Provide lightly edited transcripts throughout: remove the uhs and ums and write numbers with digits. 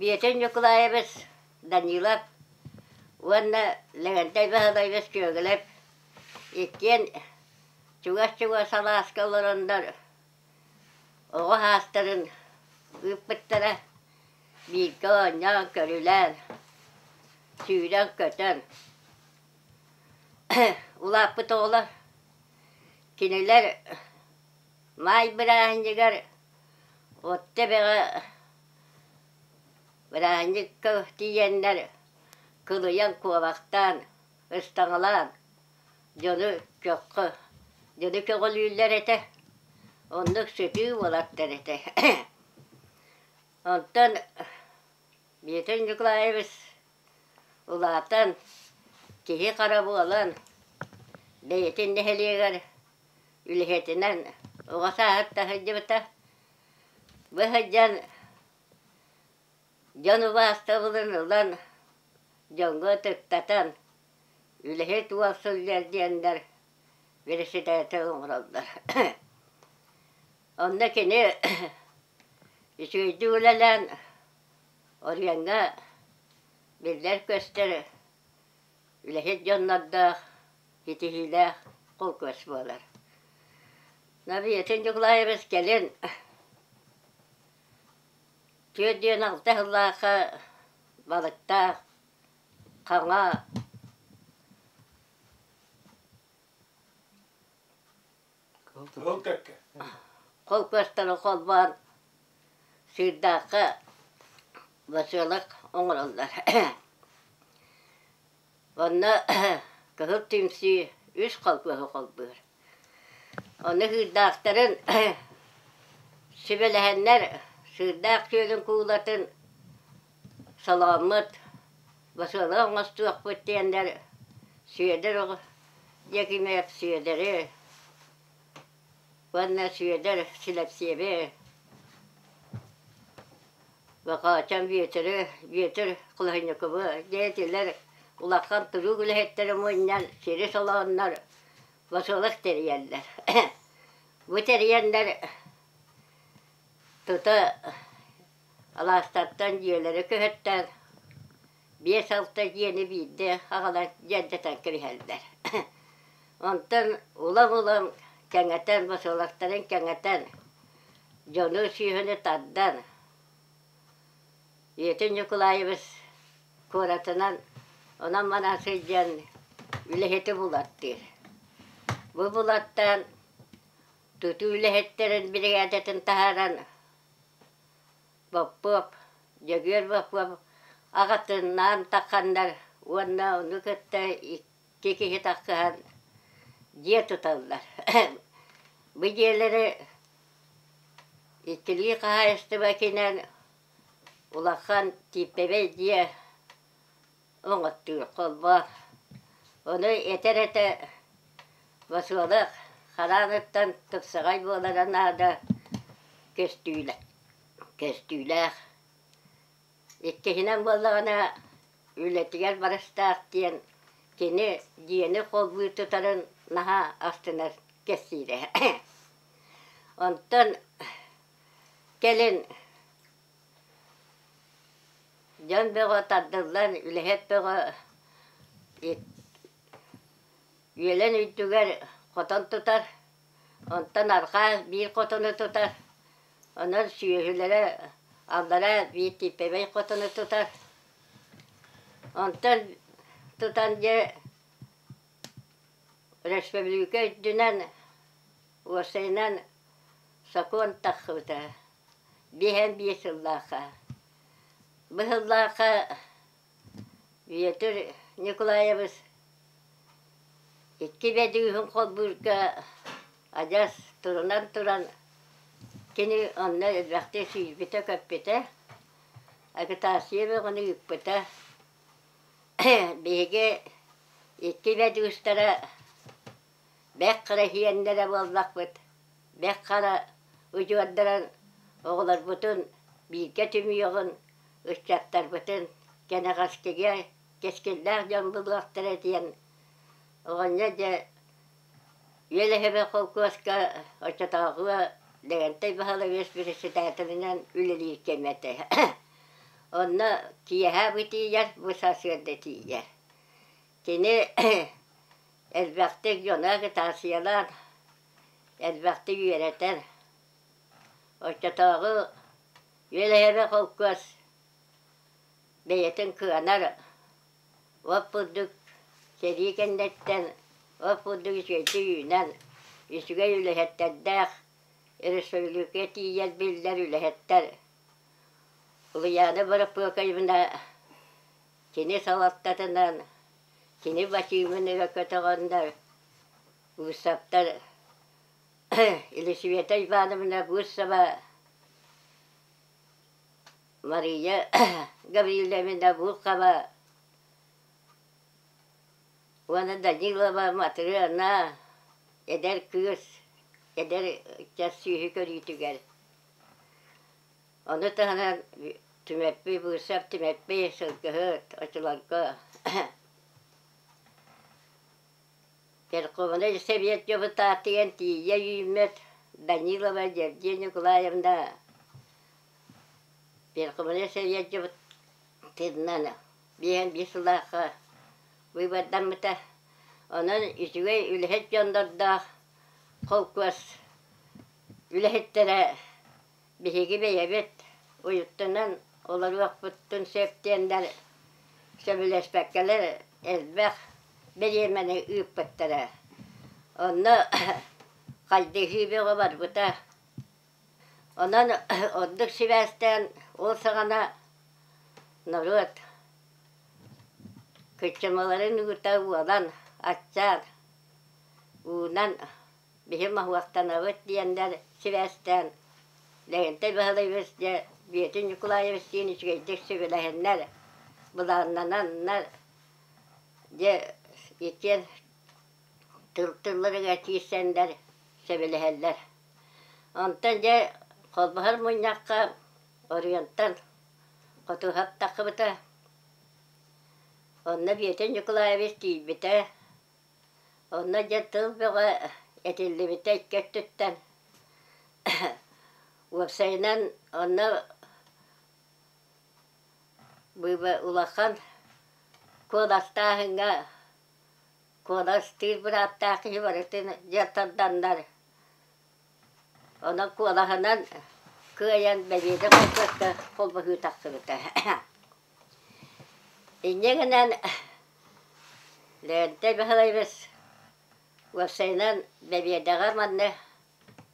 Бүөтүр Ньукулаайабыс Данилов уонна Лэгэнтэй Баһылайбыс Күөгүлэп иккиэн чугас-чугас алааска олороннор оҕо саастарын ыыппыттара, бииргэ оонньоон-көрүлээн, сүүрэн-көтөн улааппыт оҕолор. Кинилэр маай бырааһынньыгар Отто эбэҕэ бырааһынньыкка тиийэннэр кылыйан, куобахтаан, ыстаҥалаан дьону көххө, дьону көҕүлүүллэр этэ. Оннук сытыы уолаттар этэ. Онтон Бүөтүр Ньукулаевич улаатан, киһи-хара буолан, бэйэтин нэһилиэгэр үлэһитинэн оҕо сааһыттан сылдьыбыта. Бу сылдьан дьон убаастабылын ылан, дьоҥҥо ытыктатан, үлэһит уол сылдьар диэннэр председатель оҥороллор. Онно кини үчүгэйдик үлэлээн Оройуоҥҥа биллэр-көстөр үлэһит дьоннордоох, ситиһиилээх холкуос буолар. Набиятын Ньукулаевич кэлин 46 сыллаахха балыктаах хаҥа Кыһыл кэккэ. Холкуостары холбоон Сыырдаахха босуолак оҥороллор. Онно Кыһыл түмсүү үс холкуоһу холбуур. Ону Сыырдаахтарын сүбэлэһэннэр Сыырдаах күөлүн куулатын солооммут, босуолак оҥостуохпут диэннэр Сүөдэр Дьэкимиэп Сүөдэри уонна Сүөдэр Силэпсиэби Бакаачан Бүөтүрү, Бүөтүр Кулаһынньыкыбы диэтилэр улахан туруук үлэһиттэри мунньан сири солооннор босуолак тэрийэллэр. Бу тэрийэннэр тута алаастартан дьиэлэри көһөттөөн биэс-алта дьиэни биирдэ аҕалан дьэндэтэн кэбиһэллэр. Онтон улам-улам кэҥэтэн, босуолактарын кэҥэтэн, дьону сүөһүнү тардан, Ийэтин Ньукулаевич куоратынан онон-манан сылдьан үлэһити булаттыыр. Бу булаттаан тутуу үлэһиттэрин биригээдэтин таһааран Боппуоп, Дьөгүөр Боппуоп аҕатынаан тахханнар уонна ону кытта икки киһи тахсыһан дьиэ туталлар. Бу дьиэлэри иккилии хаһаайыстыба кинэн улахан тииппэбэй дьиэ оҥоттуур холбоо. Ону этэр этэ босуолак харааныттан тупсаҕай буолара наада көстүүлээх. Иккиһинэн буоллаҕына үлэтигэр барыстаах диэн кини дьиэни холбуу тутарын наһаа астынар кэпсиирэ. Онтон кэлин Дьон бөҕө тардыллан, үлэһит бөҕө үөлэн үрдүгэр хотон тутар, онтон арҕаа биир хотону тутар, онон сүөһүлэрэ аллараа биир тииппэбэй хотону тутар. Онтон тутан дьэ өрөспүүбүлүкэ үрдүнэн уопсайынан сокуон тахсыбыта. Биэһэн биир сыллаахха. Быһыллаахха Бүөтүр Ньукулаайабыс икки бөдүүһүн холбуурга адьас турунан туран кини онно элбэхтик сүүрбүтэ-көппүтэ, агитация бөҕөнү ыыппыта. Биһиги икки бөдүүстэрэ Бэрт Хара иһиэннэрэ буоллахпыт, Бэрт Хара удьуордарын оҕолорбутун бииргэ түмүөҕүн, ыччаттарбытын кэнэҕэскигэ кэскиллээх дьон булуохтара диэн оҕонньор дьэ Үөлэһэбэ холкуоска оччотооҕуга Лэгэнтэй Баһылайабыс председателинэн үлэлиир кэмэ этэ. Онно киэһэ бу тиийэр, бу сарсыарда тиийэр. Кини элбэхтик дьону агитациялаан, элбэхтик үөрэтэн, оччотооҕу Үөлэһэбэ холкуос бэйэтин кыанар от курдук сэрии кэнниттэн от курдук үчүгэйдик үүнэн, үчүгэй үлэһиттэрдээх өрөспүүбүлүкэ тиийэн биллэр үлэһиттэр Ульяна Борокуокаевна кини салалтатынан, кини бачыымын өрө көтөҕөннөр Уусаптар Елисавета Ивановна Бурцева, Мария Гаврильевна Бурхова уонна Данилова Матрена эдэр кыыс, эдэр ыччат сүөһү көрүүтүгэр. Ону таһынан Түмэппий Быысап Түмэппий сылгыһыт оччолорго Верховнай Совет депутатыгар тиийэ үүммүт Данилова Евгения Николаевна Верховнай Совет депутатынан биэһэн биир сыллаахха быыбардаммыта. Онон үчүгэй үлэһит дьоннордоох холкуос үлэһиттэрэ биһиги бэйэбит уйуттанан олоруохпутун сөп диэннэр сөбүлэспэккэлэр элбэх бириэмэни ыыппыттара. Онно хайдыһыы бөҕө барбыта. Онон ордук сибээстээн ол саҕана норуот кыччымаларын ыыта уолан, аччаан, уунан биһи моһуоктанабыт диэннэр сибээстээн Лэгэнтэй Баһылайбыс дьэ Бүөтүр Ньукулаайабыстыын үчүгэйдик сүбэлэһэннэр, былааннананнар дьэ иккиэн тыл-тылларыгар киирсэннэр сөбүлэһэллэр. Онтон дьэ холбоһор мунньахха Оройуонтан хотуһап таххыбыта. Онно Бүөтүр Ньукулаайабыс тиийбитэ. Онно дьэ тыл бөҕө этиллибитэ икки өттүттэн. Уопсайынан онно быыба улахан куоластааһыҥҥа куоластыыр бырааптаах киһи барытын дьэ тарданнар Онон куолаһынан кыайан бэлиэтэ холкуоска холбоһуу тахсыбыта. Инньэ гынан Леонтий Михайлович уопсайынан бэбиэдэҕэ манна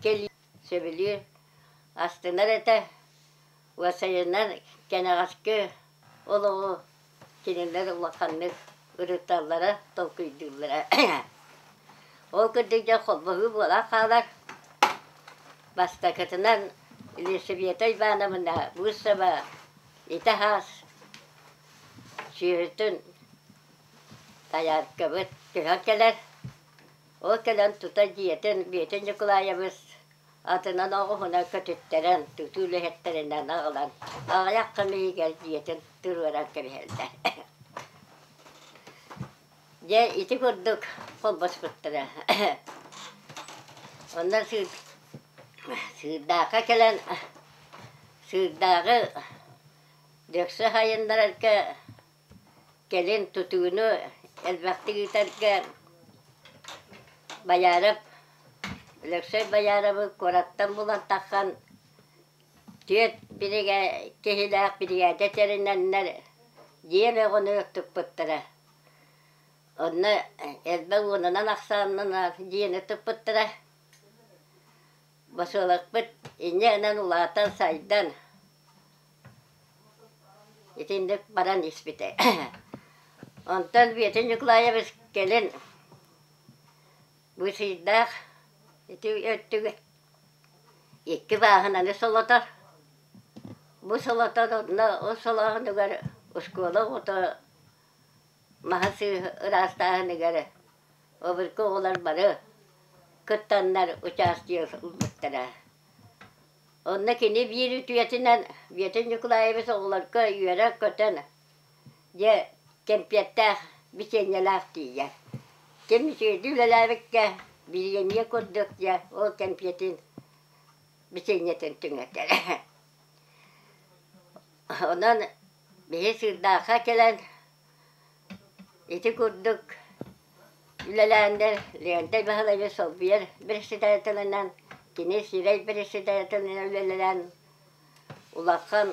кэлии сөбүлүүр, астынар этэ. Уопсайынан кэнэҕэски олоҕу кинилэр улаханнык ырыталлара, толкуйдууллара. Ол курдук дьэ холбоһуу буолан хаалар. Бастакытынан Елисавета Ивановна Бусова ити-хаас сүөһүтүн тайааркабыт көһөн кэлэр. Ол кэлэн тута дьиэтин Бүөтүр Ньукулаайабыс атынан оҕуһунан көтүттэрэн, тутуу үлэһиттэринэн аҕалан аҕыйах кэм иһигэр дьиэтин туруоран кэбиһэллэр. Дьэ ити курдук холбоспуттара. Онно Сыырдаахха кэлэн Сыырдааҕы дөксө сайыннарарга кэлин тутууну элбэхтик ыытарга Байаарап Өлөксөй Байааровы куораттан булан тахсан түөрт киһилээх биригээдэ тэринэннэр дьиэ бөҕөнү туппуттара. Онно элбэх уонунан ахсаанынан дьиэни туппуттара. Босуолакпыт инньэ гынан улаатан сайдан итинник баран испитэ. Онтон Бүөтүр Ньукулаайабыс кэлин быысыйдаах ити өттүгэр икки бааһынаны солотор. Бу солотор онно ол солооһунугар оскуола оҕото маһы сыыһы ыраастааһыныгар обургу оҕолор бары кыттаннар участие ылбыттара. Онно кини биир үтүөтүнэн Бүөтүр Ньукулаайабыс оҕолорго үөрэн-көтөн дьэ кэмпиэттээх, бичиэнньэлээх тиийэр. Ким үчүгэйдик үлэлээбиккэ бириэмийэ курдук дьэ ол кэмпиэтин бичиэнньэтин түҥэтэр. Онон Биһи Сыырдаахха кэлэн ити курдук үлэлээннэр Леонтий Баһылайы солбуйар председателинэн, кини сирэй председателинэн үлэлээн улахан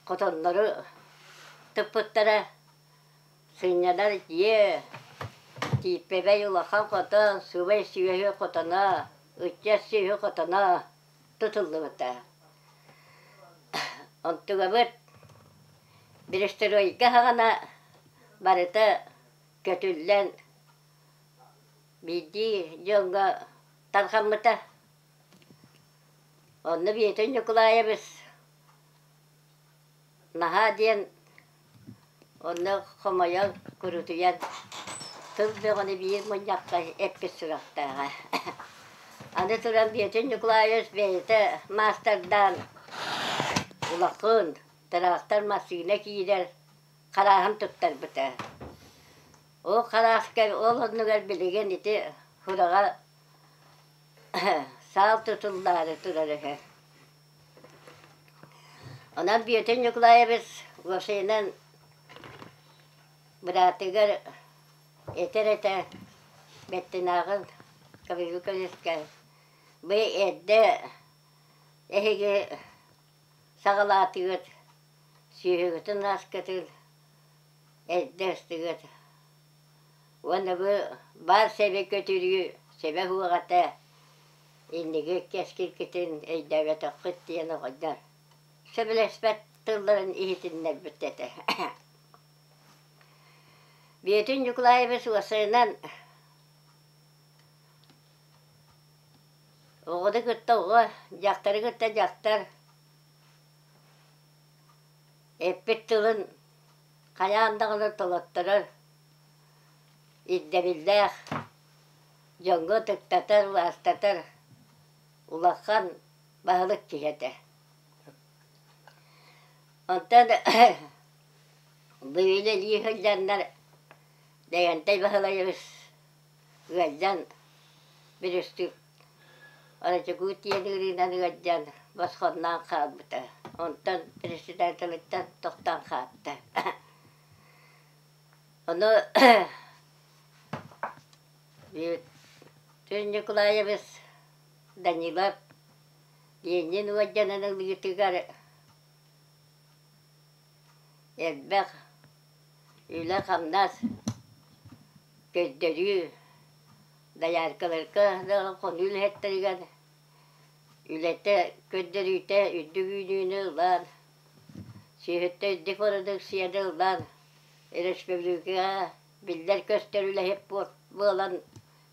хотоннору туппуттара. Сынньанар дьиэ, тииппэбэй улахан хотон, субай сүөһү хотоно, ыччат сүөһү хотоно тутуллубута. Онтугабыт перестройка саҕана барыта көтүллэн биирдии дьоҥҥо тарҕаммыта. Онно Бүөтүр Ньукулаайабыс Наһаа диэн онно хомойон, курутуйан тыл бөҕөнү биир мунньахха эппит сурахтааҕа. Аны туран Бүөтүр Ньукулаайабыс бэйэтэ маастардаан улахан тыраахтар массыына киирэр харааһын туттарбыта. Ол харааска ол оннугар билигин ити Хураҕа саал тутуллаары турар үһү. Онон Бүөтүр Ньукулаайабыс уопсайынан быраатыгар этэр этэ Бэттинээҕин Гаврил Николаевичка бу эрдэ эһиги саҕалаатыгыт, сүөһүгүтүн ааскытын эрдэ ыстыгыт уонна бу баар сэби көтүрүү сэбэ суох этэ инники кэскилгитин өйдөөбөтөххүт диэн оҕонньор сөбүлэспэт тылларын иһитиннэрбит этэ. Бүөтүн Ньукулаайабыс уопсайынан оҕону кытта оҕо, дьахтары кытта дьахтар эппит тылын хайаан даҕаны толотторор ирдэбиллээх дьоҥҥо ытыктатар, убаастатар улахан баһылык киһи этэ. Онтон бу үлэлии сылдьаннар Лэгэнтэй Баһылайабыс ыалдьан бүрүстүк Орочокуут диэн ыарыынан ыалдьан босхонноон хаалбыта. Онтон председателиттэн тохтоон хаалта. Ону Бүөтүр Ньукулаайабыс Данилов Ленин уордьанын ылыытыгар элбэх үлэ-хамнас көрдөрүү дояркаларга да хонуу үлэһиттэригэр үлэтэ көрдөрүүтэ үрдүк үүнүүнү ылан сүөһүттэн үрдүк бородууксуйаны ылан өрөспүүбүлүкэҕэ биллэр-көстөр үлэһит буолан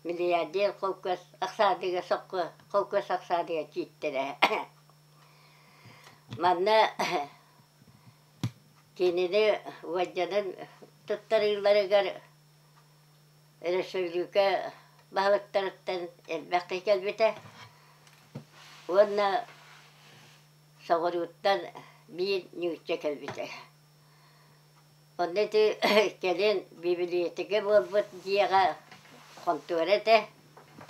миллиардер холкуос ахсаатыгар сопхуос холкуос ахсаатыгар кииртэрэ. Манна кинини уордьанын туттарыыларыгар өрөспүүбүлүкэ баһылыктарыттан элбэх киһи кэлбитэ уонна соҕурууттан биир ньуучча кэлбитэ. Онно ити кэлин бибилиэтикэ буолбут дьиэҕэ хонтуора этэ,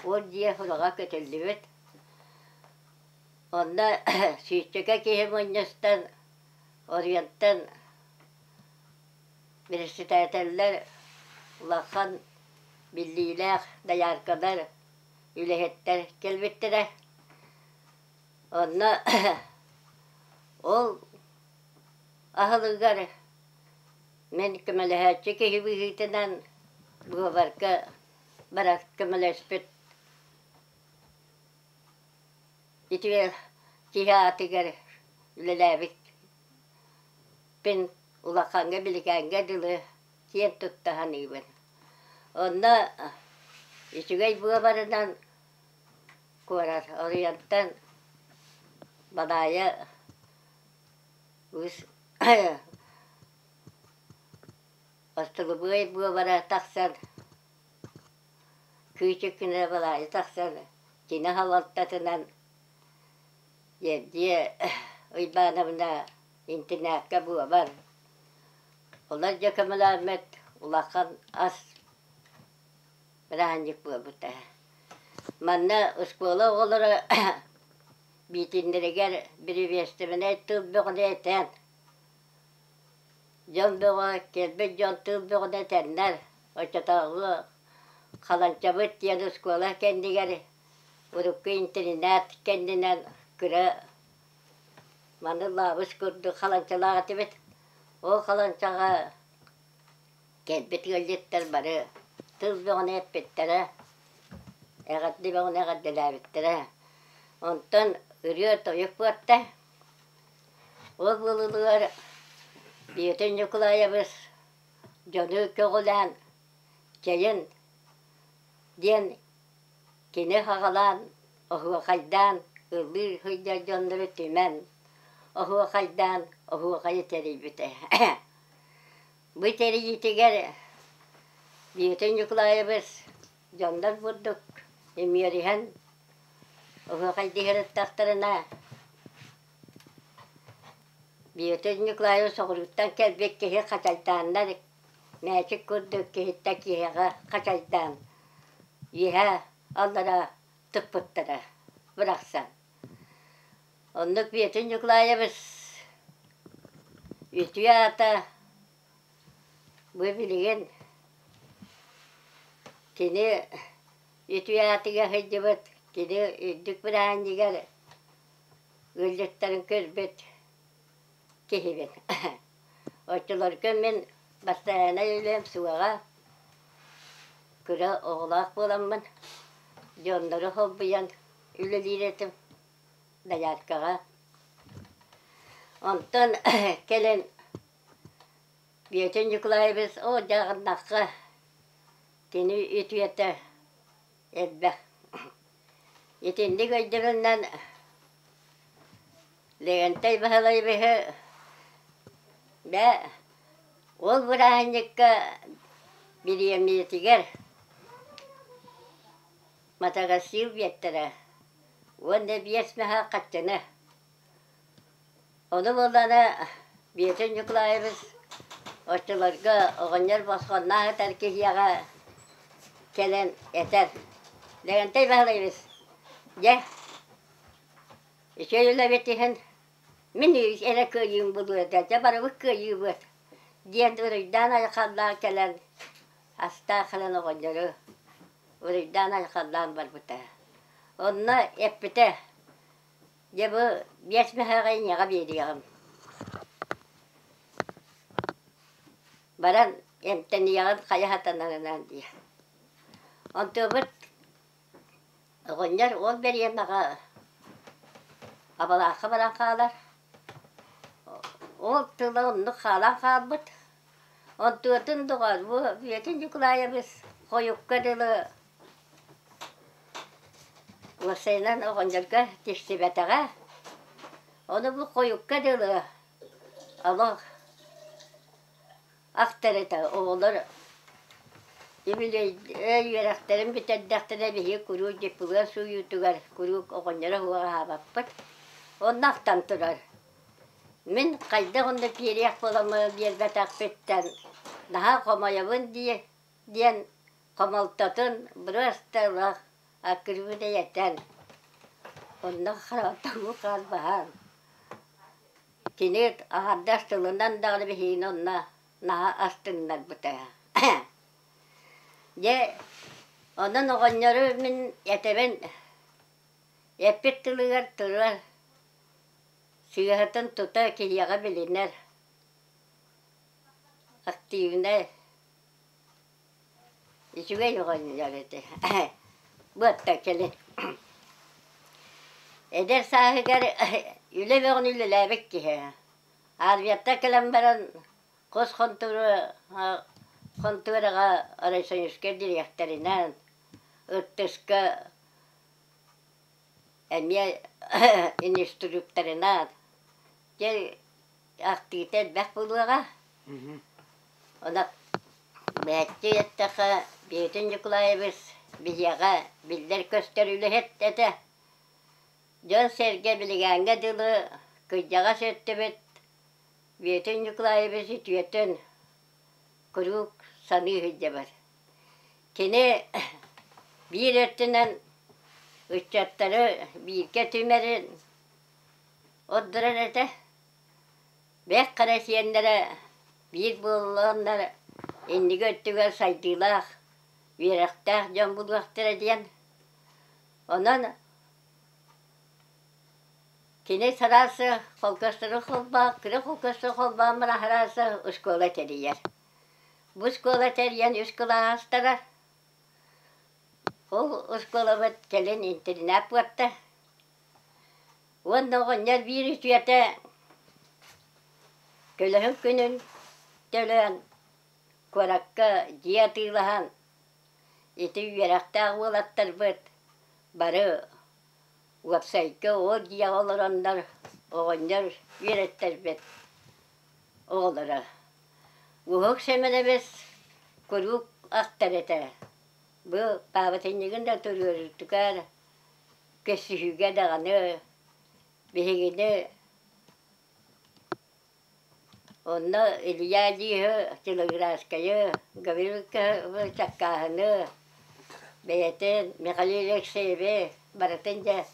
ол дьиэ сураҕа көтүллүбүт. Онно сүүсчэкэ киһи мунньустан, Ориентан председателлэр, улахан биллиилээх дояркалар, үлэһиттэр кэлбиттэрэ. Онно ол аһылыгар мин көмөлөһөөччү киһи быһыытынан быыбарга бара көмөлөспүт үтүө киһи аатыгар үлэлээбит пин улахаҥҥа биликээҥҥэ дылы киэн тутта саныыбын. Онно үчүгэй быыбарынан куорат Оруйантан Балаайа Үс остолобуой буолара тахсан, күүчүкүнэ балаайы тахсан, кини салалтатынан Евдия Уйбаановна интэрнээккэ буолар. Олор дьэ көмөлөөммөт улахан ас бырааһынньык буолбута. Манна оскуола оҕолоро Миитиннэригэр бириветственнэй тыл бөҕөнү этэн, Дьон бөҕө, кэлбит дьон тыл бөҕөнү этэннэр, оччотооҕу Халанчабыт диэн оскуола кэннигэр урукку интэринээт кэннинэн кыра маны лаабыс курдук халанчалаах этибит. Ол халанчаҕа кэлбит ыалдьыттар бары тыл бөҕөнү эппиттэрэ, эҕэрдэ бөҕөнү эҕэрдэлээбиттэрэ. Онтон ырыа-тойук буотта. Ол буолуулугар Петр Ньукулаайабыс дьону көҕүлээн чэйин диэн кини аҕалаан оһуохайдаан ыллыы сылдьар дьоннору түмэн оһуохайдаан оһуохайы тэрийбитэ. Бу тэрийиитигэр Петр Ньукулаайабыс дьоннор курдук үмүөрүһэн оһуохайдыы сырыттахтарына Петр Николаевич соҕурууттан кэлбит киһи хачайдааннар мээчик курдук киһиттэн киһиэхэ хачайдаан үөһэ аллара тыкпыттара бырахсан. Оннук Петр Николаевич үтүө аата бу билигин кини үтүө аатыгар сылдьыбыт, кини үрдүк бырааһынньыгар ыалдьыттарын көрбүт киһибин. Оччолорго мин бастайааннай үлэм суоҕа, кыра оҕолоох буоламмын, дьоннору холбуйан үлэлиир этим дояркаҕа. Онтон кэлин Петя Николаевич оо дьаҕаннахха кини үтүөтэ элбэх. Итинник өйдөбүлүнэн Лэгэнтэй Баһылайбыһы бээ ол бырааһынньыкка бириэмийэтигэр мотогасил биэртэрэ уонна биэс маһа хаччыны. Ону буоллаҕына Петр Николаевич оччолорго оҕонньор босхонноох этэр киһиэхэ кэлэн этэр: «Лэгэнтэй Баһылайбыс, дьэ, үчүгэй үлэбит иһин мин эрэ кыайыым булуо этэ, дьэ барыбыт кыайыыбыт» диэн уруйдаан-айхаллаан кэлэн астаах кэлэн оҕонньору уруйдаан-айхаллаан барбыта. Онно эппитэ: Дьэ бу биэс мөһөөҕү ийэҕэ биэриэҕим. Баран эмтэниэҕин хайа сатанарынан дии. Онтуобут оҕонньор ол бэриэмэҕэ Абалаахха баран хаалар. Ол тыла оннук хаалан хаалбыт. Онтуотун доҕоор бу Бүөтүн Ньукулаайабыс хойукка дылы Уопсайынан оҕонньорго тиксибэтэҕэ. Ону бу хойукка дылы олох ахтар этэ. Оҕолор үөрэхтэрин бүтэрдэхтэринэ биһиги куруук дьиппылыан сууйуутугар куруук оҕонньоро суох аһаабаппыт. Онно ахтан турар. Мин хайдах онно киириэх буоламмын биэрбэтэхпиттэн наһаа хомойобун дии диэн хомолтотун бырастылах аккырбыт этэн онно харатаҥы хаалбаһан кини аҥардас тылынан даҕаны биһигини онно наһаа астыннарбыта. Дьэ, онон оҕонньору мин этэбин эппит тылыгар турар сыыһатын тута киһиэхэ билинэр активнай Үчүгэй оҕонньор этэ. Быатта кэлин. Эдэр сааһыгар үлэ бөҕөнү үлэлээбит киһи. Армияттан кэлэн баран хос хонтуораҕа райсоюзка дириэктэринэн, ыртыска эмиэ инструкторынан дьэ ахтыыта элбэх буолуоҕа. Онон бэһэччи эттэххэ, Петр Николаевич биһиэхэ биллэр-көстөр үлэһит этэ. Дьон-сэргэ билигээҥҥэ дылы кырдьаҕас өттүбүт Петр Николаевич үтүөтүн куруук саныы сылдьабыт. Кини биир өттүнэн ыччаттары бииргэ түмэрин ордорор этэ. Бэрт хара сиэннэрэ. Биир буоллаҕына инники өттүгэр сайдыылаах, үөрэхтээх дьон булуохтара диэн. Онон кини сараасы холкуостары холбоон, кыра холкуостары холбоон баран араасы оскуола тэрийэр. Бу оскуола тэрийэн үс кылаастара. Ол оскуолабыт кэлин интэринээт буолта. Уонна оҕонньор биир үтүөтэ көлөһүн күнүн төлөөн куоракка дьиэ атыылаһан ити үөрэхтээх уолаттарбыт бары уопсайга ол дьиэҕэ олороннор оҕонньор үөрэттэрбит оҕолоро. Уһук Сэмэнэбис куруук ахтар этэ. Бу паабатынньыгын да туруорутугар көрсүһүүгэ даҕаны биһигини онно Илья Ильиһы, Телоградскайы, Гаврил Чаккааһыны, бэйэтин Михаил Алексееви барытын дьэ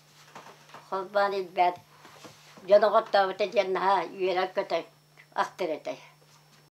холбоон илбэт дьон оҕоттообута диэн наһаа үөрэн-көтөн ахтар этэ.